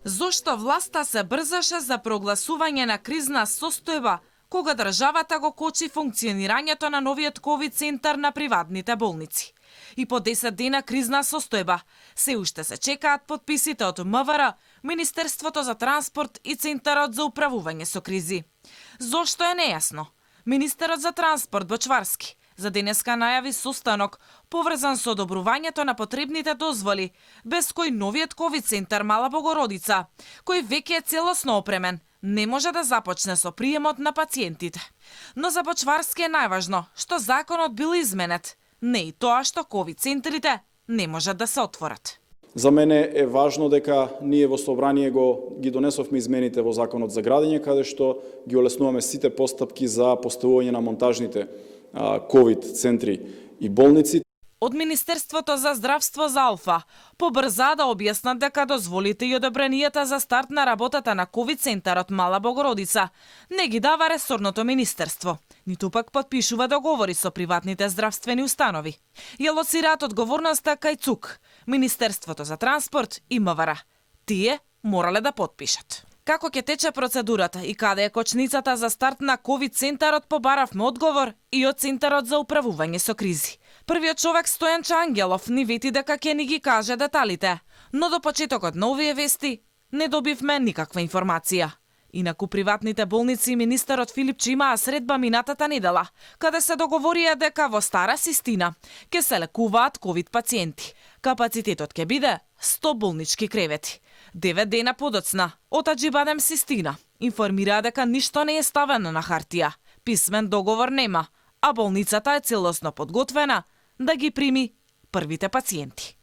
Зошто власта се брзаше за прогласување на кризна состојба кога државата го кочи функционирањето на новиот ковид центар на приватните болници? И по 10 дена кризна состојба се уште се чекаат потписите од МВР, Министерството за транспорт и Центарот за управување со кризи. Зошто е нејасно? Министерот за транспорт Бочварски за денеска најави состанок поврзан со одобрувањето на потребните дозволи, без кој новиот ковид центар Мала Богородица, кој веќе е целосно опремен, не може да започне со приемот на пациентите. Но за Бочварски е најважно што законот бил изменет, не и тоа што ковид центрите не можат да се отворат. За мене е важно дека ние во собрание ги донесовме измените во Законот за градење, каде што ги олеснуваме сите постапки за поставување на монтажните ковид центри и болници. Од Министерството за здравство за Алфа побрза да објаснат дека дозволите и одобренијата за старт на работата на ковид центарот Мала Богородица не ги дава ресорното министерство, ниту пак подпишува договори со приватните здравствени установи. Ја лоцираат одговорноста кај ЦУК, Министерството за транспорт и МВР. Тие морале да потпишат. Како ќе тече процедурата и каде е кочницата за старт на ковид центарот, побаравме одговор и од Центарот за управување со кризи. Првиот човек Стојанче Ангелов ни вети дека ќе ни ги каже деталите, но до почетокот на овие вести не добивме никаква информација. Инаку приватните болници и министерот Филипче имаа средба минатата недела, каде се договорија дека во Стара Систина ќе се лекуваат ковид пациенти. Капацитетот ќе биде 100 болнички кревети. 9 дена подоцна, од Аџибадем Систина информираа дека ништо не е ставено на хартија, писмен договор нема, а болницата е целосно подготвена да ги прими првите пациенти.